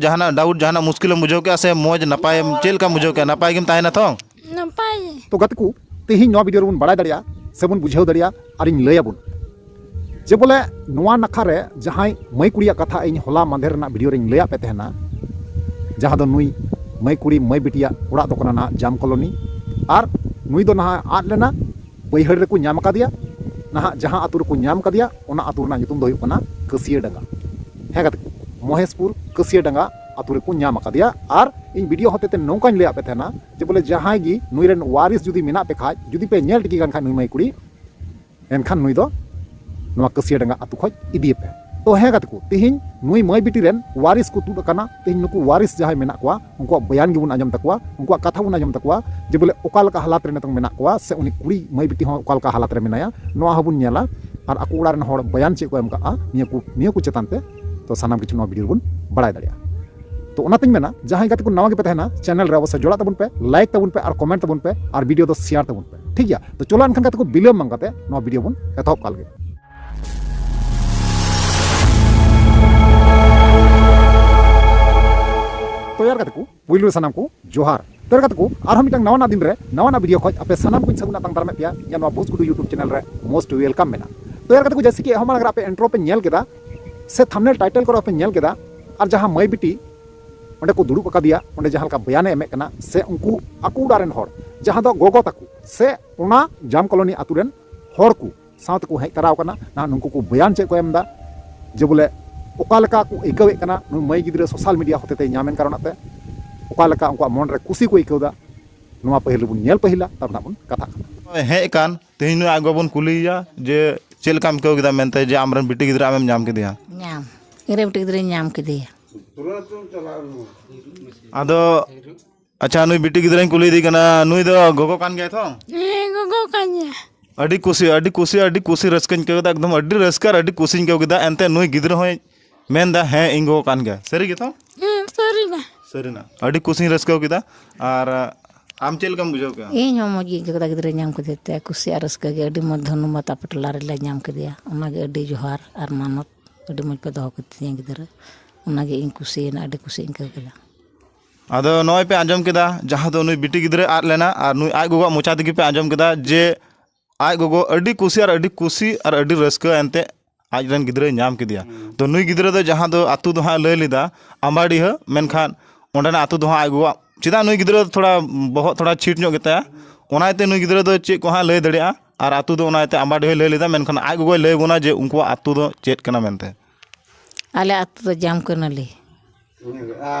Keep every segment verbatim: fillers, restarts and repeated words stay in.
ᱡᱟᱦᱟᱱᱟᱜ ᱰᱟᱣᱩᱴ, ᱡᱟᱦᱟᱱᱟᱜ ᱢᱩᱥᱠᱤᱞᱮᱢ ᱵᱩᱡᱷᱟᱹᱣ ᱠᱮᱜᱼᱟ ᱥᱮ ᱢᱚᱡᱽ ᱱᱟᱯᱟᱭᱮᱢ, ᱪᱮᱫ ᱞᱮᱠᱟᱢ ᱵᱩᱡᱷᱟᱹᱣ ᱠᱮᱜᱼᱟ? ᱱᱟᱯᱟᱭ ᱜᱮᱢ ᱛᱟᱦᱮᱱᱟ ᱛᱚ? ᱱᱟᱯᱟᱭ ᱜᱮ᱾ ᱛᱚ ᱜᱟᱛᱮ ᱠᱚ, ᱛᱮᱦᱮᱧ ᱱᱚᱣᱟ ᱵᱷᱤᱰᱤᱭᱳ ᱨᱮᱵᱚᱱ ᱵᱟᱲᱟᱭ ᱫᱟᱲᱮᱭᱟᱜᱼᱟ ᱥᱮᱵᱚᱱ ᱵᱩᱡᱷᱟᱹᱣ ᱫᱟᱲᱮᱭᱟᱜᱼᱟ ᱟᱨᱤᱧ ᱞᱟᱹᱭ ᱟᱵᱚᱱ ᱡᱮ ᱵᱚᱞᱮ ᱱᱚᱣᱟ ᱱᱟᱠᱷᱟ ᱨᱮ ᱡᱟᱦᱟᱸᱭ ᱢᱟᱹᱭ ᱠᱩᱲᱤᱭᱟᱜ ᱠᱟᱛᱷᱟ ᱤᱧ ᱦᱚᱞᱟ ᱢᱟᱫᱷᱮᱨ ᱨᱮᱱᱟᱜ ᱵᱷᱤᱰᱤᱭᱳ ᱨᱤᱧ ᱞᱟᱹᱭᱟᱫ ᱯᱮ ᱛᱟᱦᱮᱱᱟ, ᱡᱟᱦᱟᱸ ᱫᱚ ᱱᱩᱭ ᱢᱟᱹᱭ ᱠᱩᱲᱤ ᱢᱟᱹᱭ ᱵᱤᱴᱤᱭᱟᱜ ᱚᱲᱟᱜ ᱫᱚ ᱠᱟᱱᱟ ᱱᱟᱦᱟᱜ ᱡᱟᱢ ᱠᱚᱞᱚᱱᱤ, ᱟᱨ ᱱᱩᱭ ᱫᱚ ᱱᱟᱦᱟᱜ ᱟᱫ ᱞᱮᱱᱟ, ᱵᱟᱹᱭᱦᱟᱹᱲ ᱨᱮᱠᱚ ᱧᱟᱢ ᱟᱠᱟᱫᱮᱭᱟ᱾ ᱱᱟᱦᱟᱜ ᱡᱟᱦᱟᱸ ᱟᱹᱛᱩ ᱨᱮᱠᱚ ᱧᱟᱢ ᱟᱠᱟᱫᱮᱭᱟ, ᱚᱱᱟ ᱟᱹᱛᱩ ᱨᱮᱱᱟᱜ ᱧᱩᱛᱩᱢ ᱫᱚ ᱦᱩᱭᱩᱜ ᱠᱟᱱᱟ ᱠᱟᱹᱥᱤᱭᱟᱹ ᱰᱟᱸᱜᱟ᱾ ᱦᱮᱸ ᱜᱟᱛᱮ ᱠᱚ, ᱢᱚᱦᱮᱥᱯᱩᱨ ᱠᱟᱹᱥᱤᱭᱟᱹ ᱰᱟᱸᱜᱟ ᱟᱹᱛᱩ ᱨᱮᱠᱚ ᱧᱟᱢ ᱟᱠᱟᱫᱮᱭᱟ᱾ ᱟᱨ ᱤᱧ ᱵᱷᱤᱰᱤᱭᱳ ᱦᱚᱛᱮᱛᱮ ᱱᱚᱝᱠᱟᱧ ᱞᱟᱹᱭᱟᱫ ᱯᱮ ᱛᱟᱦᱮᱱᱟ ᱡᱮ ᱵᱚᱞᱮ ᱡᱟᱦᱟᱸᱭ ᱜᱮ ᱱᱩᱭ ᱨᱮᱱ ᱣᱟᱨᱤᱥ ᱡᱩᱫᱤ ᱢᱮᱱᱟᱜ ᱯᱮ ᱠᱷᱟᱡ, ᱡᱩᱫᱤ ᱯᱮ ᱧᱮᱞ ᱴᱷᱤᱠᱮ ᱠᱟᱱ ᱠᱷᱟᱡ ᱱᱩᱭ ᱢᱟᱹᱭ ᱠᱩᱲᱤ, ᱮᱱᱠᱷᱟᱱ ᱱᱩᱭ ᱫᱚ ᱱᱚᱣᱟ ᱠᱟᱹᱥᱤᱭᱟᱹ ᱰᱟᱸᱜᱟ ᱟᱹᱛᱩ ᱠᱷᱚᱡ ᱤᱫᱤᱭᱮᱯᱮ᱾ ᱛᱚ ᱦᱮᱸ ᱜᱟᱛᱮ ᱠᱚ, ᱛᱮᱦᱮᱧ ᱱᱩᱭ ᱢᱟᱹᱭ ᱵᱤᱴᱤ ᱨᱮᱱ ᱣᱟᱨᱤᱥ ᱠᱚ ᱛᱩᱫ ᱟᱠᱟᱱᱟ᱾ ᱛᱮᱦᱮᱧ ᱱᱩᱠᱩ ᱣᱟᱨᱤᱥ ᱡᱟᱦᱟᱸᱭ ᱢᱮᱱᱟᱜ ᱠᱚᱣᱟ, ᱩᱱᱠᱩᱣᱟᱜ ᱵᱚᱭᱟᱱ ᱜᱮᱵᱚᱱ ᱟᱸᱡᱚᱢ ᱛᱟᱠᱚᱣᱟ, ᱩᱱᱠᱩᱣᱟᱜ ᱠᱟᱛᱷᱟ ᱵᱚᱱ ᱟᱸᱡᱚᱢ ᱛᱟᱠᱚᱣᱟ ᱡᱮ ᱵᱚᱞᱮ ᱚᱠᱟ ᱞᱮᱠᱟ ᱦᱟᱞᱟᱛ ᱨᱮ ᱱᱤᱛᱚᱝ ᱢᱮᱱᱟᱜ ᱠᱚᱣᱟ, ᱥᱮ ᱩᱱᱤ ᱠᱩᱲᱤ ᱢᱟᱹᱭ ᱵᱤᱴᱤ ᱦᱚᱸ ᱚᱠᱟ ᱞᱮᱠᱟ ᱦᱟᱞᱟᱛ ᱨᱮ ᱢᱮᱱᱟᱭᱟ, ᱱᱚᱣᱟ ᱦᱚᱸᱵᱚᱱ ᱧᱮᱞᱟ᱾ ᱟᱨ ᱟᱠᱚ ᱚᱲᱟᱜ ᱨᱮᱱ ᱦᱚᱲ ᱵᱚᱭᱟᱱ ᱪᱮᱫ ᱠᱚ ᱮᱢ ᱠᱟᱜᱼᱟ, ᱱᱤᱭᱟᱹ ᱠᱚ, ᱱᱤᱭᱟᱹ ᱠᱚ ᱪᱮᱛᱟᱱ ᱛᱮ ᱛᱚ ᱥᱟᱱᱟᱢ ᱠᱤᱪᱷᱩ ᱱᱚᱣᱟ ᱵᱷᱤᱰᱤᱭᱳ ᱨᱮᱵᱚᱱ ᱵᱟᱲᱟᱭ ᱫᱟᱲᱮᱭᱟᱜᱼᱟ᱾ ᱛᱚ ᱚᱱᱟᱛᱤᱧ ᱢᱮᱱᱟ, ᱡᱟᱦᱟᱸᱭ ᱜᱟᱛᱮ ᱠᱚ ᱱᱟᱣᱟ ᱜᱮᱯᱮ ᱛᱟᱦᱮᱱᱟ, ᱪᱮᱱᱮᱞ ᱨᱮ ᱚᱵᱚᱥᱥᱳᱭ ᱡᱚᱲᱟᱜ ᱛᱟᱵᱚᱱ ᱯᱮ, ᱞᱟᱭᱤᱠ ᱛᱟᱵᱚᱱ ᱯᱮ ᱟᱨ ᱠᱚᱢᱮᱱᱴ ᱛᱟᱵᱚᱱ ᱯᱮ ᱟᱨ ᱵᱷᱤᱰᱤᱭᱳ ᱫᱚ ᱥᱮᱭᱟᱨ ᱛᱟᱵᱚᱱ ᱯᱮ, ᱴᱷᱤᱠ ᱜᱮᱭᱟ? ᱛᱚ ᱪᱚᱞᱚ ᱮᱱᱠᱷᱟᱱ ᱜᱟᱛᱮ ᱠᱚ, ᱵᱤᱞᱚᱢ ᱵᱟᱝ ᱠᱟᱛᱮ ᱱᱚᱣᱟ ᱵᱷᱤᱰᱤᱭᱳ ᱵᱚᱱ ᱮᱛᱚᱦᱚᱵ ᱠᱟᱜ ᱞᱮᱜᱮ᱾ ᱛᱚ ᱭᱟᱨ ᱜᱟᱛᱮ ᱠᱚ, ᱯᱩᱭᱞᱩ ᱨᱮ ᱥᱟᱱᱟᱢ ᱠᱚ ᱡᱚᱦᱟᱨ᱾ ᱛᱚ ᱭᱟᱨ ᱜᱟᱛᱮ ᱠᱚ, ᱟᱨᱦᱚᱸ ᱢᱤᱫᱴᱟᱝ ᱱᱟᱣᱟᱱᱟᱜ ᱫᱤᱱ ᱨᱮ ᱱᱟᱣᱟᱱᱟᱜ ᱵᱷᱤᱰᱤᱭᱳ ᱠᱷᱚᱡ ᱟᱯᱮ ᱥᱟᱱᱟᱢ ᱠᱚᱧ ᱥᱟᱹᱜᱩᱱ ᱟᱛᱟᱝ ᱫᱟᱨᱟᱢᱮᱫ ᱯᱮᱭᱟ ᱤᱧᱟᱹᱜ ᱱᱚᱣᱟ ᱵᱷᱳᱡᱽᱜᱩᱰᱩ YouTube ᱪᱮᱱᱮᱞ ᱨᱮ most welcome ᱢᱮᱱᱟᱜᱼᱟ᱾ ᱛᱚ ᱭᱟᱨ ᱜᱟᱛᱮ ᱠᱚ, ᱡᱮᱭᱥᱮ ᱠᱤ ᱮᱦᱚᱵ ᱢᱟᱲᱟᱝ ᱨᱮ ᱟᱯᱮ ᱤᱱᱴᱨᱳ ᱯᱮ ᱧᱮᱞ ᱠᱮᱫᱟ ᱥᱮ ᱛᱷᱟᱢᱵᱱᱮᱞ ᱴᱟᱭᱴᱮᱞ ᱠᱚᱨᱮ ᱯᱮ ᱧᱮᱞ ᱠᱮᱫᱟ, ᱟᱨ ᱡᱟᱦᱟᱸ ᱢᱟᱹᱭ ᱵᱤᱴᱤ ᱚᱸᱰᱮ ᱠᱚ ᱫᱩᱲᱩᱵ ᱟᱠᱟᱫᱮᱭᱟ, ᱚᱸᱰᱮ ᱡᱟᱦᱟᱸ ᱞᱮᱠᱟ ᱵᱚᱭᱟᱱᱮ ᱮᱢᱮᱫ ᱠᱟᱱᱟ, ᱥᱮ ᱩᱱᱠᱩ ᱟᱠᱚ ᱚᱲᱟᱜ ᱨᱮᱱ ᱦᱚᱲ, ᱡᱟᱦᱟᱸ ᱫᱚ ᱜᱚᱜᱚ ᱛᱟᱠᱚ ᱥᱮ ᱚᱱᱟ ᱡᱟᱢ ᱠᱚᱞᱚᱱᱤ ᱟᱛᱳ ᱨᱮᱱ ᱦᱚᱲ ᱠᱚ ᱥᱟᱶ ᱛᱮᱠᱚ ᱦᱮᱡ ᱛᱟᱨᱟᱣ ᱠᱟᱱᱟ, ᱱᱟᱦᱟᱜ ᱱᱩᱠᱩ ᱠᱚ ᱵᱚᱭᱟᱱ ᱪᱮᱫ ᱠᱚ ᱮᱢ ᱮᱫᱟ, ᱡᱮ ᱵᱚᱞᱮ ᱚᱠᱟ ᱞᱮᱠᱟ ᱠᱚ ᱟᱹᱭᱠᱟᱹᱣᱮᱫ ᱠᱟᱱᱟ ᱱᱩᱭ ᱢᱟᱹᱭ ᱜᱤᱫᱽᱨᱟᱹ ᱥᱳᱥᱟᱞ ᱢᱤᱰᱤᱭᱟ ᱦᱚᱛᱮᱛᱮ ᱧᱟᱢᱮᱱ ᱠᱟᱨᱚᱱᱟᱜ ᱛᱮ, ᱚᱠᱟ ᱞᱮᱠᱟ ᱩᱱᱠᱩᱣᱟᱜ ᱢᱚᱱ ᱨᱮ ᱠᱩᱥᱤ ᱠᱚ ᱟᱹᱭᱠᱟᱹᱣ ᱮᱫᱟ, ᱱᱚᱣᱟ ᱯᱟᱹᱦᱤᱞ ᱨᱮᱵᱚᱱ ᱧᱮᱞ ᱯᱟᱹᱦᱤᱞᱟ, ᱛᱟᱨᱯᱚᱨ ᱱᱟᱦᱟᱜ ᱵᱚᱱ ᱠᱟᱛᱷᱟᱜ ᱠᱟᱱᱟ᱾ ᱦᱮᱡ ᱟᱠᱟᱱ ᱛᱮᱦᱮᱧ ᱱᱩᱭ ᱟᱡ ᱜᱚ ᱵᱚᱱ ᱠᱩᱞᱤᱭᱮᱭᱟ ᱡᱮ ᱪᱮᱫ ᱞᱮᱠᱟᱢ ᱟᱹᱭᱠᱟᱹᱣ ᱠᱮᱫᱟ ᱢᱮᱱᱛᱮ ᱡᱮ ᱟᱢᱨᱮᱱ ᱵᱤᱴᱤ ᱜᱤᱫᱽᱨᱟᱹ ᱟᱢᱮᱢ ᱧᱟᱢ ᱠᱮᱫᱮᱭᱟ? ᱧᱟᱢ, ᱤᱧᱨᱮᱱ ᱵᱤᱴᱤ ᱜᱤᱫᱽᱨᱟᱹᱧ ᱧᱟᱢ ᱠᱮᱫᱮᱭᱟ᱾ ᱟᱫᱚ ᱟᱪᱪᱷᱟ, ᱱᱩᱭ ᱵᱤᱴᱤ ᱜᱤᱫᱽᱨᱟᱹᱧ ᱠᱩᱞᱤᱭᱮᱫᱮ ᱠᱟᱱᱟ, ᱱᱩᱭ ᱫᱚ ᱜᱚᱜᱚ ᱠᱟᱱ ᱜᱮᱭᱟᱭ ᱛᱚ? ᱦᱮᱸ, ᱜᱚᱜᱚ ᱠᱟᱱ ᱜᱮᱭᱟ᱾ ᱟᱹᱰᱤ ᱠᱩᱥᱤ, ᱟᱹᱰᱤ ᱠᱩᱥᱤ, ᱟᱹᱰᱤ ᱠᱩᱥᱤ ᱨᱟᱹᱥᱠᱟᱹᱧ ᱟᱹᱭᱠᱟᱹᱣ ᱠᱮᱫᱟ, ᱮᱠᱫᱚᱢ ᱟᱹᱰᱤ ᱨᱟᱹᱥᱠᱟᱹ ᱟᱨ ᱟᱹᱰᱤ ᱠᱩᱥᱤᱧ ᱟᱹᱭᱠᱟᱹᱣ ᱠᱮᱫᱟ᱾ ᱮᱱᱛᱮ ᱱᱩᱭ ᱜᱤᱫᱽᱨᱟᱹ ᱦᱚᱸᱭ ᱢᱮᱱᱫᱟ, "ᱦᱮᱸ, ᱤᱧ ᱜᱚᱜᱚ ᱠᱟᱱ ᱜᱮᱭᱟ᱾" ᱥᱟᱹᱨᱤ ᱜᱮᱛᱚ? ᱦᱮᱸ, ᱥᱟᱹᱨᱤᱱᱟ᱾ ᱥᱟᱹᱨᱤᱱᱟ, ᱟᱹᱰᱤ ᱠᱩᱥᱤᱧ ᱨᱟᱹᱥᱠᱟᱹᱣ ᱠᱮᱫᱟ᱾ ᱟᱨ ᱟᱢ ᱪᱮᱫ ᱞᱮᱠᱟᱢ ᱵᱩᱡᱷᱟᱹᱣ ᱠᱮᱫᱟ? ᱤᱧ ᱦᱚᱸ ᱢᱚᱡᱽ ᱜᱤᱧ ᱟᱹᱭᱠᱟᱹᱣ ᱠᱮᱫᱟ, ᱜᱤᱫᱽᱨᱟᱹ ᱧᱟᱢ ᱠᱮᱫᱮ ᱛᱮ ᱠᱩᱥᱤ ᱟᱨ ᱨᱟᱹᱥᱠᱟᱹ ᱜᱮ᱾ ᱟᱹᱰᱤ ᱢᱚᱡᱽ, ᱫᱷᱚᱱᱩᱵᱟᱫᱽ ᱟᱯᱮ ᱴᱚᱞᱟ ᱨᱮᱞᱮ ᱧᱟᱢ ᱠᱮᱫᱮᱭᱟ, ᱚᱱᱟᱜᱮ ᱟᱹᱰᱤ ᱡᱚᱦᱟᱨ ᱟᱨ ᱢᱟᱱᱚᱛ, ᱟᱹᱰᱤ ᱢᱚᱡᱽ ᱯᱮ ᱫᱚᱦᱚ ᱠᱮᱫᱮ ᱛᱤᱧᱟᱹ ᱜᱤᱫᱽᱨᱟᱹ᱾ ᱚᱱᱟᱜᱮ ᱤᱧ ᱠᱩᱥᱤᱭᱮᱱᱟ, ᱟᱹᱰᱤ ᱠᱩᱥᱤᱧ ᱟᱹᱭᱠᱟᱹᱣ ᱠᱮᱫᱟ᱾ ᱟᱫᱚ ᱱᱚᱜᱼᱚᱭ ᱯᱮ ᱟᱸᱡᱚᱢ ᱠᱮᱫᱟ, ᱡᱟᱦᱟᱸ ᱫᱚ ᱱᱩᱭ ᱵᱤᱴᱤ ᱜᱤᱫᱽᱨᱟᱹ ᱟᱫ ᱞᱮᱱᱟ, ᱟᱨ ᱱᱩᱭ ᱟᱡ ᱜᱚᱜᱚᱣᱟᱜ ᱢᱚᱪᱟ ᱛᱮᱜᱮ ᱯᱮ ᱟᱸᱡᱚᱢ ᱠᱮᱫᱟ ᱡᱮ ᱟᱡ ᱜᱚᱜᱚ ᱟᱹᱰᱤ ᱠᱩᱥᱤ ᱟᱨ ᱟᱹᱰᱤ ᱠᱩᱥᱤ ᱟᱨ ᱟᱹᱰᱤ ᱨᱟᱹᱥᱠᱟᱹ ᱮᱱᱛᱮ ᱟᱡ ᱨᱮᱱ ᱜᱤᱫᱽᱨᱟᱹᱭ ᱧᱟᱢ ᱠᱮᱫᱮᱭᱟ᱾ ᱛᱚ ᱱᱩᱭ ᱜᱤᱫᱽᱨᱟᱹ ᱫᱚ ᱡᱟᱦᱟᱸ ᱫᱚ ᱟᱹᱛᱩ ᱫᱚ ᱦᱟᱸᱜ ᱞᱟᱹᱭ ᱞᱮᱫᱟ ᱟᱢᱵᱟᱰᱤᱦᱟᱹ, ᱢᱮᱱᱠᱷᱟᱱ ᱚᱸᱰᱮᱱᱟᱜ ᱟᱹᱛᱩ ᱫᱚ ᱦᱟᱸᱜ ᱟᱡ ᱜᱚᱜᱚᱣᱟᱜ, ᱪᱮᱫᱟᱜ ᱱᱩᱭ ᱜᱤᱫᱽᱨᱟᱹ ᱫᱚ ᱛᱷᱚᱲᱟ ᱵᱚᱦᱚᱜ ᱛᱷᱚᱲᱟ ᱪᱷᱤᱴ ᱧᱚᱜ ᱜᱮᱛᱟᱭᱟ, ᱚᱱᱟ ᱤᱭᱟᱹᱛᱮ ᱱᱩᱭ ᱜᱤᱫᱽᱨᱟᱹ ᱫᱚ ᱪᱮᱫ ᱠᱚ ᱦᱟᱸᱜ ᱞᱟᱹᱭ ᱫᱟᱲᱮᱭᱟᱜᱼᱟ᱾ ᱟᱨ ᱟᱹᱛᱩ ᱫᱚ ᱚᱱᱟ ᱤᱭᱟᱹᱛᱮ ᱟᱢᱵᱟᱰᱤᱦᱟᱹᱭ ᱞᱟᱹᱭ ᱞᱮᱫᱟ, ᱢᱮᱱᱠᱷᱟᱱ ᱟᱡ ᱜᱚᱜᱚᱭ ᱞᱟᱹᱭ ᱵᱚᱱᱟ ᱡᱮ ᱩᱱᱠᱩᱣᱟᱜ ᱟᱹᱛᱩ ᱫᱚ ᱪᱮᱫ ᱠᱟᱱᱟ ᱢᱮᱱᱛᱮ᱾ ᱟᱞᱮ ᱟᱹᱛᱩ ᱫᱚ ᱡᱟᱢ ᱠᱟᱹᱱᱟᱹᱞᱤ᱾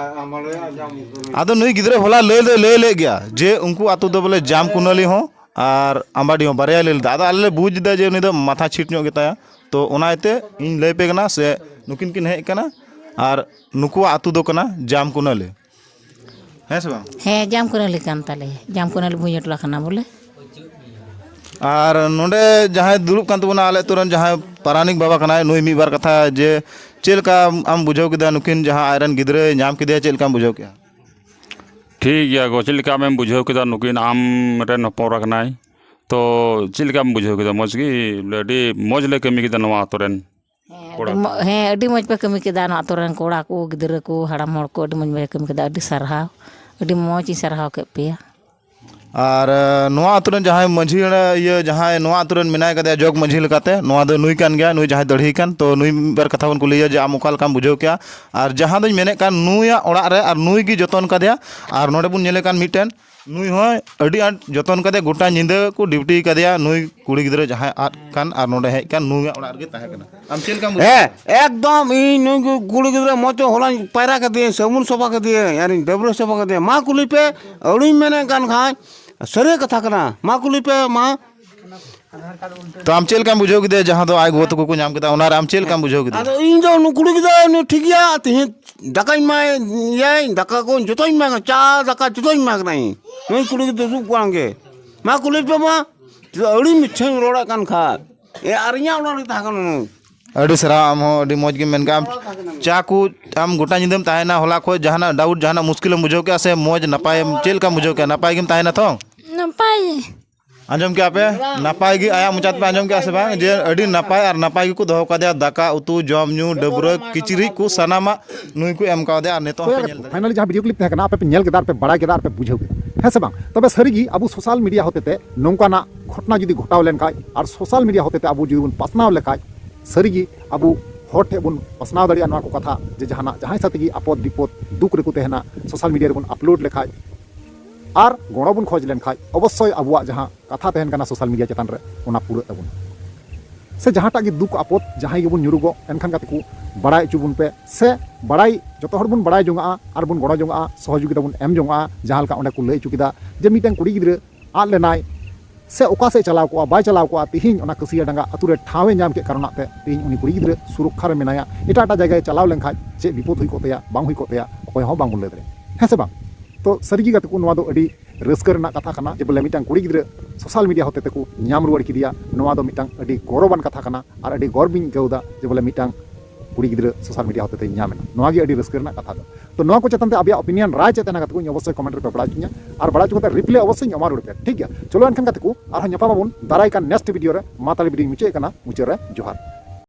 ᱟᱫᱚ ᱱᱩᱭ ᱜᱤᱫᱽᱨᱟᱹ ᱦᱚᱞᱟ ᱞᱟᱹᱭ ᱫᱚᱭ ᱞᱟᱹᱭ ᱞᱮᱫ ᱜᱮᱭᱟ ᱡᱮ ᱩᱱᱠᱩ ᱟᱹᱛᱩ ᱫᱚ ᱵᱚᱞᱮ ᱡᱟᱢ ᱠᱩᱱᱟᱹᱞᱤ ᱦᱚᱸ ᱟᱨ ᱟᱢᱵᱟᱰᱤ ᱦᱚᱸ ᱵᱟᱨᱭᱟᱭ ᱞᱟᱹᱭ ᱞᱮᱫᱟ᱾ ᱟᱫᱚ ᱟᱞᱮ ᱞᱮ ᱵᱩᱡᱽ ᱮᱫᱟ ᱡᱮ ᱩᱱᱤ ᱫᱚ ᱢᱟᱛᱷᱟ ᱪᱷᱤᱴ ᱧᱚᱜ ᱜᱮᱛᱟᱭᱟ᱾ ᱛᱚ ᱚᱱᱟ ᱤᱭᱟᱹᱛᱮ ᱤᱧ ᱞᱟᱹᱭ ᱯᱮ ᱠᱟᱱᱟ ᱥᱮ ᱱᱩᱠᱤᱱ ᱠᱤᱱ ᱦᱮᱡ ᱠᱟᱱᱟ ᱟᱨ ᱱᱩᱠᱩᱣᱟᱜ ᱟᱹᱛᱩ ᱫᱚ ᱠᱟᱱᱟ ᱡᱟᱢ ᱠᱩᱱᱟᱹᱞᱤ᱾ ᱦᱮᱸ ᱥᱮ ᱵᱟᱝ? ᱦᱮᱸ, ᱡᱟᱢ ᱠᱩᱱᱟᱹᱞᱤ ᱠᱟᱱ ᱛᱟᱞᱮᱭᱟ, ᱡᱟᱢ ᱠᱩᱱᱟᱹᱞᱤ ᱵᱷᱩᱧᱟᱹ ᱴᱚᱞᱟ ᱠᱟᱱᱟ ᱵᱚᱞᱮ᱾ ᱟᱨ ᱱᱚᱰᱮ ᱡᱟᱦᱟᱸᱭ ᱫᱩᱲᱩᱵ ᱠᱟᱱ ᱛᱟᱵᱚᱱᱟ ᱟᱞᱮ ᱟᱹᱛᱩ ᱨᱮᱱ ᱡᱟᱦᱟᱸᱭ ᱯᱟᱨᱟᱱᱤᱠ ᱵᱟᱵᱟ ᱠᱟᱱᱟᱭ, ᱱᱩᱭ ᱢᱤᱫ ᱵᱟᱨ ᱠᱟᱛᱷᱟ ᱡᱮ ᱪᱮᱫ ᱞᱮᱠᱟ ᱟᱢ ᱵᱩᱡᱷᱟᱹᱣ ᱠᱮᱫᱟ, ᱱᱩᱠᱤᱱ ᱡᱟᱦᱟᱸ ᱟᱡᱨᱮᱱ ᱜᱤᱫᱽᱨᱟᱹᱭ ᱧᱟᱢ ᱠᱮᱫᱮᱭᱟ, ᱪᱮᱫ ᱞᱮᱠᱟᱢ ᱵᱩᱡᱷᱟᱹᱣ ᱠᱮᱫᱟ? ᱴᱷᱤᱠ ᱜᱮᱭᱟ ᱜᱚ, ᱪᱮᱫ ᱞᱮᱠᱟ ᱟᱢᱮᱢ ᱵᱩᱡᱷᱟᱹᱣ ᱠᱮᱫᱟ? ᱱᱩᱠᱤᱱ ᱟᱢ ᱢᱤᱫᱴᱮᱱ ᱦᱚᱯᱚᱱ ᱮᱨᱟ ᱠᱟᱱᱟᱭ, ᱛᱚ ᱪᱮᱫ ᱞᱮᱠᱟᱢ ᱵᱩᱡᱷᱟᱹᱣ ᱠᱮᱫᱟ? ᱢᱚᱡᱽ ᱜᱮ? ᱵᱚᱞᱮ ᱟᱹᱰᱤ ᱢᱚᱡᱽ ᱞᱮ ᱠᱟᱹᱢᱤ ᱠᱮᱫᱟ ᱱᱚᱣᱟ ᱟᱛᱳ ᱨᱮᱱ᱾ ᱦᱮᱸ, ᱠᱚᱲᱟ ᱟᱹᱰᱤ ᱠᱚ᱾ ᱢᱚ-, ᱦᱮᱸ, ᱟᱹᱰᱤ ᱢᱚᱡᱽ ᱯᱮ ᱠᱟᱹᱢᱤ ᱠᱮᱫᱟ᱾ ᱱᱚᱣᱟ ᱟᱛᱳ ᱨᱮᱱ ᱠᱚᱲᱟ ᱠᱚ, ᱜᱤᱫᱽᱨᱟᱹ ᱠᱚ, ᱦᱟᱲᱟᱢ ᱦᱚᱲ ᱠᱚ, ᱟᱹᱰᱤ ᱢᱚᱡᱽ ᱯᱮ ᱠᱟᱹᱢᱤ ᱠᱮᱫᱟ᱾ ᱟᱹᱰᱤ ᱥᱟᱨᱦᱟᱣ, ᱟᱹᱰᱤ ᱢᱚᱡᱽ ᱤᱧ ᱥᱟᱨᱦᱟᱣ ᱠᱮᱫ ᱯᱮᱭᱟ᱾ ᱟᱨ ᱮ, ᱱᱚᱣᱟ ᱟᱛᱳ ᱨᱮᱱ ᱡᱟᱦᱟᱸᱭ ᱢᱟᱹᱡᱷᱤ ᱦᱟᱲᱟ-, ᱤᱭᱟᱹ, ᱡᱟᱦᱟᱸᱭ ᱱᱚᱣᱟ ᱟᱛᱳ ᱨᱮᱱ ᱢᱮᱱᱟᱭ ᱠᱟᱫᱮᱭᱟ ᱡᱚᱜᱽ ᱢᱟᱹᱡᱷᱤ ᱞᱮᱠᱟᱛᱮ, ᱱᱚᱣᱟ ᱫᱚ ᱱᱩᱭ ᱠᱟᱱ ᱜᱮᱭᱟ, ᱱᱩᱭ ᱡᱟᱦᱟᱸᱭ ᱫᱟᱲᱦᱤ ᱠᱟᱱ᱾ ᱛᱚ ᱱᱩᱭ ᱢᱤᱫ ᱵᱟᱨ ᱠᱟᱛᱷᱟ ᱵᱚᱱ ᱠᱩᱞᱤᱭᱟ ᱡᱮ ᱟᱢ ᱚᱠᱟ ᱞᱮᱠᱟᱢ ᱵᱩᱡᱷᱟᱹᱣ ᱠᱮᱜᱼᱟ? ᱟᱨ ᱡᱟᱦᱟᱸ ᱫᱚᱧ ᱢᱮᱱᱮᱫ ᱠᱟᱱ, ᱱᱩᱭᱟᱜ ᱚᱲᱟᱜ ᱨᱮ ᱟᱨ ᱱᱩᱭ ᱜᱮ ᱡᱚᱛᱚᱱ ᱠᱟᱫᱮᱭᱟ᱾ ᱟᱨ ᱱᱚᱰᱮ ᱵᱚᱱ ᱧᱮᱞᱮ ᱠᱟᱱ ᱢᱤᱫᱴᱮᱱ, ᱱᱩᱭ ᱦᱚᱸ ᱟᱹᱰᱤ ᱟᱸᱴ ᱡᱚᱛᱚᱱ ᱠᱟᱫᱮᱭᱟ, ᱜᱚᱴᱟ ᱧᱤᱫᱟᱹ ᱠᱚ ᱰᱤᱣᱴᱤ ᱠᱟᱫᱮᱭᱟ ᱱᱩᱭ ᱠᱩᱲᱤ ᱜᱤᱫᱽᱨᱟᱹ ᱡᱟᱦᱟᱸᱭ ᱟᱫ ᱠᱟᱱ ᱟᱨ ᱱᱚᱰᱮ ᱦᱮᱡ ᱠᱟᱱ, ᱱᱩᱭᱟᱜ ᱚᱲᱟᱜ ᱨᱮᱜᱮ ᱛᱟᱦᱮᱸ ᱠᱟᱱᱟ᱾ ᱟᱢ ᱪᱮᱫ ᱞᱮᱠᱟᱢ ᱵᱩᱡᱷᱟᱹᱣ? ᱦᱮᱸ, ᱮᱠᱫᱚᱢ ᱤᱧ ᱱᱩᱭ ᱠᱩᱲᱤ ᱜᱤᱫᱽᱨᱟᱹ ᱢᱚᱡᱽ ᱛᱮ ᱦᱚᱞᱟᱧ ᱯᱟᱭᱨᱟ ᱠᱮᱫᱮᱭᱟᱹᱧ, ᱥᱟᱵᱚᱱ ᱥᱟᱯᱷᱟ ᱠᱮᱫᱮᱭᱟᱹᱧ, ᱟᱨᱤᱧ ᱰᱟᱹᱵᱽᱨᱟᱹ ᱥᱟᱯᱷᱟ ᱠᱮᱫᱮᱭᱟ᱾ ᱢᱟ ᱠᱩᱞᱤ ᱯᱮ, ᱟᱹᱣᱲᱤᱧ ᱢᱮᱱᱮᱫ ᱠᱟᱱ ᱠᱷᱟᱱ ᱥᱟᱹᱨᱤ ᱠᱟᱛᱷᱟ ᱠᱟᱱᱟ᱾ ᱢᱟ ᱠᱩᱞᱤ ᱯᱮ, ᱢᱟ᱾ ᱛᱚ ᱟᱢ ᱪᱮᱫ ᱞᱮᱠᱟᱢ ᱵᱩᱡᱷᱟᱹᱣ ᱠᱮᱫᱟ ᱡᱟᱦᱟᱸ ᱫᱚ ᱟᱡ ᱜᱚᱜᱚ ᱛᱟᱠᱚ ᱠᱚ ᱧᱟᱢ ᱠᱮᱫᱟ, ᱚᱱᱟᱨᱮ ᱟᱢ ᱪᱮᱫ ᱞᱮᱠᱟᱢ ᱵᱩᱡᱷᱟᱹᱣ ᱠᱮᱫᱟ? ᱟᱫᱚ ᱤᱧ ᱫᱚ ᱱᱩᱭ ᱠᱩᱲᱤ ᱜᱤᱫᱽᱨᱟᱹ ᱱᱩᱭ ᱴᱷᱤᱠ ᱜᱮᱭᱟ, ᱛᱮᱦᱮᱧ ᱫᱟᱠᱟᱧ ᱮᱢᱟᱭ ᱭᱟᱭ, ᱫᱟᱠᱟ ᱠᱚ ᱡᱚᱛᱚᱧ ᱮᱢᱟᱭ ᱠᱟᱱᱟ, ᱪᱟ ᱫᱟᱠᱟ ᱡᱚᱛᱚᱧ ᱮᱢᱟᱭ ᱠᱟᱱᱟ ᱤᱧ᱾ ᱱᱩᱭ ᱠᱩᱲᱤ ᱜᱤᱫᱽᱨᱟᱹ ᱫᱩᱲᱩᱵ ᱠᱚᱲᱟ ᱜᱮ᱾ ᱢᱟ ᱠᱩᱞᱤ ᱯᱮ ᱢᱟ, ᱟᱹᱲᱤ ᱢᱤᱪᱷᱟᱹᱧ ᱨᱚᱲᱮᱫ ᱠᱟᱱ ᱠᱷᱟᱡ᱾ ᱮ, ᱟᱨ ᱤᱧᱟᱹᱜ ᱚᱲᱟᱜ ᱨᱮ ᱛᱟᱦᱮᱸ ᱠᱟᱱᱟ ᱱᱩᱭ᱾ ᱟᱹᱰᱤ ᱥᱟᱨᱦᱟᱣ, ᱟᱢ ᱦᱚᱸ ᱟᱹᱰᱤ ᱢᱚᱡᱽ ᱜᱮᱢ ᱢᱮᱱ ᱠᱮᱜᱼᱟ᱾ ᱟᱢ ᱪᱟ ᱠᱚ, ᱟᱢ ᱜᱚᱴᱟ ᱧᱤᱫᱟᱹᱢ ᱛᱟᱦᱮᱱᱟ, ᱦᱚᱞᱟ ᱠᱷᱚᱡ ᱡᱟᱦᱟᱱᱟᱜ ᱰᱟᱣᱩᱴ, ᱡᱟᱦᱟᱱᱟᱜ ᱢᱩᱥᱠᱤᱞᱮᱢ ᱵᱩᱡᱷᱟᱹᱣ ᱠᱮᱜᱼᱟ ᱥᱮ ᱢᱚᱡᱽ ᱱᱟᱯᱟᱭᱮᱢ, ᱪᱮᱫ ᱞᱮᱠᱟᱢ ᱵᱩᱡᱷᱟᱹᱣ ᱠᱮᱜᱼᱟ? ᱱᱟᱯᱟᱭ ᱜᱮᱢ ᱛᱟᱦᱮᱱᱟ ᱛᱚ? ᱱᱟᱯᱟᱭ᱾ ᱟᱸᱡᱚᱢ ᱠᱮᱜᱼᱟ ᱯᱮ? ᱱᱟᱯᱟᱭ ᱜᱮ ᱟᱭᱟᱜ ᱢᱚᱪᱟ ᱛᱮᱯᱮ ᱟᱸᱡᱚᱢ ᱠᱮᱜᱼᱟ ᱥᱮ ᱵᱟᱝ? ᱡᱮ ᱟᱹᱰᱤ ᱱᱟᱯᱟᱭ ᱟᱨ ᱱᱟᱯᱟᱭ ᱜᱮᱠᱚ ᱫᱚᱦᱚ ᱠᱟᱫᱮᱭᱟ, ᱫᱟᱠᱟ, ᱩᱛᱩ, ᱡᱚᱢ, ᱧᱩ, ᱰᱟᱹᱵᱽᱨᱟᱹ, ᱠᱤᱪᱨᱤᱡ ᱠᱚ ᱥᱟᱱᱟᱢᱟᱜ ᱱᱩᱭ ᱠᱚ ᱮᱢ ᱠᱟᱣᱫᱮᱭᱟ᱾ ᱟᱨ ᱱᱤᱛᱚᱜ ᱦᱚᱸᱯᱮ ᱧᱮᱞ ᱫᱟᱲᱮᱭᱟᱜᱼᱟ᱾ Finally ᱡᱟᱦᱟᱸ video clip ᱛᱟᱦᱮᱸ ᱠᱟᱱᱟ, ᱟᱯᱮ ᱯᱮ ᱧᱮᱞ ᱠᱮᱫᱟ, ᱟᱨ ᱯᱮ ᱵᱟᱲᱟᱭ ᱠᱮᱫᱟ, ᱟᱨ ᱯᱮ ᱵᱩᱡᱷᱟᱹᱣ ᱠᱮᱫᱟ, ᱦᱮᱸ ᱥᱮ ᱵᱟᱝ? ᱛᱚᱵᱮ ᱥᱟᱹᱨᱤᱜᱮ ᱟᱵᱚ social media ᱦᱚᱛᱮᱛᱮ ᱱᱚᱝᱠᱟᱱᱟᱜ ᱜᱷᱚᱴᱚᱱᱟ ᱡᱩᱫᱤ ᱜᱷᱚᱴᱟᱣ ᱞᱮᱱᱠᱷᱟᱡ ᱟᱨ social media ᱦᱚᱛᱮᱛᱮ ᱟᱵᱚ ᱡᱩᱫᱤ ᱵᱚᱱ ᱯᱟᱥᱱᱟᱣ ᱞᱮᱠᱷᱟᱡ, ᱥᱟᱹᱨᱤᱜᱮ ᱟᱵᱚ ᱦᱚᱲ ᱴᱷᱮᱱ ᱵᱚᱱ ᱯᱟᱥᱱᱟᱣ ᱫᱟᱲᱮᱭᱟᱜᱼᱟ ᱱᱚᱣᱟ ᱠᱚ ᱠᱟᱛᱷᱟ, ᱡᱮ ᱡᱟᱦᱟᱱᱟᱜ ᱡᱟᱦᱟᱸᱭ ᱥᱟᱛᱮ ᱜᱮ ᱟᱯᱚᱫ ᱵᱤᱯᱚᱫ ᱫᱩᱠ ᱨᱮᱠᱚ ᱛᱟᱦᱮᱱᱟ, social media ᱨᱮᱵᱚᱱ upload ᱞᱮᱠᱷᱟᱡ ᱟᱨ ᱜᱚᱲᱚ ᱵᱚᱱ ᱠᱷᱚᱡᱽ ᱞᱮᱱᱠᱷᱟᱡ, ᱚᱵᱚᱥᱥᱳᱭ ᱟᱵᱚᱣᱟᱜ ᱡᱟᱦᱟᱸ ᱠᱟᱛᱷᱟ ᱛᱟᱦᱮᱱ ᱠᱟᱱᱟ social media ᱪᱮᱛᱟᱱ ᱨᱮ, ᱚᱱᱟ ᱯᱩᱨᱟᱹᱜ ᱛᱟᱵᱚᱱᱟ᱾ ᱥᱮ ᱡᱟᱦᱟᱸᱴᱟᱜ ᱜᱮ ᱫᱩᱠ ᱟᱯᱚᱫ ᱡᱟᱦᱟᱸᱭ ᱜᱮᱵᱚᱱ ᱧᱩᱨᱩᱜᱚᱜ, ᱮᱱᱠᱷᱟᱱ ᱜᱟᱛᱮ ᱠᱚ ᱵᱟᱲᱟᱭ ᱦᱚᱪᱚ ᱵᱚᱱ ᱯᱮ, ᱥᱮ ᱵᱟᱲᱟᱭ, ᱡᱚᱛᱚ ᱦᱚᱲ ᱵᱚᱱ ᱵᱟᱲᱟᱭ ᱡᱚᱝᱟᱜᱼᱟ ᱟᱨ ᱵᱚᱱ ᱜᱚᱲᱚ ᱡᱚᱝᱟᱜᱼᱟ, ᱥᱚᱦᱚᱡᱳᱜᱤᱛᱟ ᱵᱚᱱ ᱮᱢ ᱡᱚᱝᱟᱜᱼᱟ᱾ ᱡᱟᱦᱟᱸ ᱞᱮᱠᱟ ᱚᱸᱰᱮ ᱠᱚ ᱞᱟᱹᱭ ᱦᱚᱪᱚ ᱠᱮᱫᱟ ᱡᱮ ᱢᱤᱫᱴᱟᱝ ᱠᱩᱲᱤ ᱜᱤᱫᱽᱨᱟᱹ ᱟᱫ ᱞᱮᱱᱟᱭ, ᱥᱮ ᱚᱠᱟ ᱥᱮᱫ ᱪᱟᱞᱟᱣ ᱠᱚᱜᱼᱟ, ᱵᱟᱭ ᱪᱟᱞᱟᱣ ᱠᱚᱜᱼᱟ, ᱛᱤᱦᱤᱧ ᱚᱱᱟ ᱠᱟᱹᱥᱤᱭᱟᱹ ᱰᱟᱸᱜᱟ ᱟᱹᱛᱩ ᱨᱮ ᱴᱷᱟᱶ ᱮ ᱧᱟᱢ ᱠᱮᱫ ᱠᱟᱨᱚᱱᱟᱜ ᱛᱮ ᱛᱤᱦᱤᱧ ᱩᱱᱤ ᱠᱩᱲᱤ ᱜᱤᱫᱽᱨᱟᱹ ᱥᱩᱨᱚᱠᱠᱷᱟ ᱨᱮ ᱢᱮᱱᱟᱭᱟ᱾ ᱮᱴᱟᱜ ᱮᱴᱟᱜ ᱡᱟᱭᱜᱟᱭ ᱪᱟᱞᱟᱣ ᱞᱮᱱᱠᱷᱟᱡ ᱪᱮᱫ ᱵᱤᱯᱚᱫ ᱦᱩᱭ ᱠᱚᱜ ᱛᱟᱭᱟ, ᱵᱟᱝ ᱦᱩᱭ ᱠᱚᱜ ᱛᱟᱭᱟ, ᱚᱠᱚᱭ ᱦᱚᱸ ᱵᱟᱝᱵᱚᱱ ᱞᱟᱹᱭ ᱫᱟᱲᱮᱭᱟᱜᱼᱟ, ᱦᱮᱸ ᱥᱮ ᱵᱟᱝ? ᱛᱚ ᱥᱟᱹᱨᱤᱜᱮ ᱜᱟᱛᱮ ᱠᱚ, ᱱᱚᱣᱟ ᱫᱚ ᱟᱹᱰᱤ ᱨᱟᱹᱥᱠᱟᱹ ᱨᱮᱱᱟᱜ ᱠᱟᱛᱷᱟ ᱠᱟᱱᱟ ᱡᱮ ᱵᱚᱞᱮ ᱢᱤᱫᱴᱟᱝ ᱠᱩᱲᱤ ᱜᱤᱫᱽᱨᱟᱹ social media ᱦᱚᱛᱮ ᱛᱮᱠᱚ ᱧᱟᱢ ᱨᱩᱣᱟᱹᱲ ᱠᱮᱫᱮᱭᱟ᱾ ᱱᱚᱣᱟ ᱫᱚ ᱢᱤᱫᱴᱟᱝ ᱟᱹᱰᱤ ᱜᱚᱨᱚᱵᱟᱱ ᱠᱟᱛᱷᱟ ᱠᱟᱱᱟ ᱟᱨ ᱟᱹᱰᱤ ᱜᱚᱨᱵᱤᱧ ᱟᱹᱭᱠᱟᱹᱣ ᱮᱫᱟ ᱡᱮ ᱵᱚᱞᱮ ᱢᱤᱫᱴᱟᱝ ᱠᱩᱲᱤ ᱜᱤᱫᱽᱨᱟᱹ social media ᱦᱚᱛᱮ ᱛᱮᱧ ᱧᱟᱢ ᱮᱱᱟ᱾ ᱱᱚᱣᱟ ᱜᱮ ᱟᱹᱰᱤ ᱨᱟᱹᱥᱠᱟᱹ ᱨᱮᱱᱟᱜ ᱠᱟᱛᱷᱟ ᱫᱚ᱾ ᱛᱚ ᱱᱚᱣᱟ ᱠᱚ ᱪᱮᱛᱟᱱ ᱛᱮ ᱟᱯᱮᱭᱟᱜ opinion, ᱨᱟᱭ ᱪᱮᱫ ᱛᱟᱦᱮᱱᱟ ᱜᱟᱛᱮ ᱠᱚ, ᱤᱧ ᱚᱵᱚᱥᱥᱳᱭ comment ᱨᱮᱯᱮ ᱵᱟᱲᱟᱭ ᱦᱚᱪᱚᱧᱟ, ᱟᱨ ᱵᱟᱲᱟᱭ ᱦᱚᱪᱚ ᱠᱟᱛᱮ reply ᱚᱵᱚᱥᱥᱳᱭ ᱤᱧ ᱮᱢᱟ ᱨᱩᱣᱟᱹᱲ ᱯᱮᱭᱟ, ᱴᱷᱤᱠ ᱜᱮᱭᱟ? ᱪᱚᱞᱚ ᱮᱱᱠᱷᱟᱱ ᱜᱟᱛᱮ ᱠᱚ, ᱟᱨᱦᱚᱸ ᱧᱟᱯᱟᱢ ᱟᱵᱚᱱ ᱫᱟᱨᱟᱭ ᱠᱟᱱ next video ᱨᱮ᱾ ᱢᱟ ᱛᱟᱦᱞᱮ video ᱧ ᱢᱩᱪᱟᱹᱫ ᱠᱟᱱᱟ, ᱢᱩᱪᱟᱹᱫ ᱨᱮ ᱡᱚᱦᱟᱨ᱾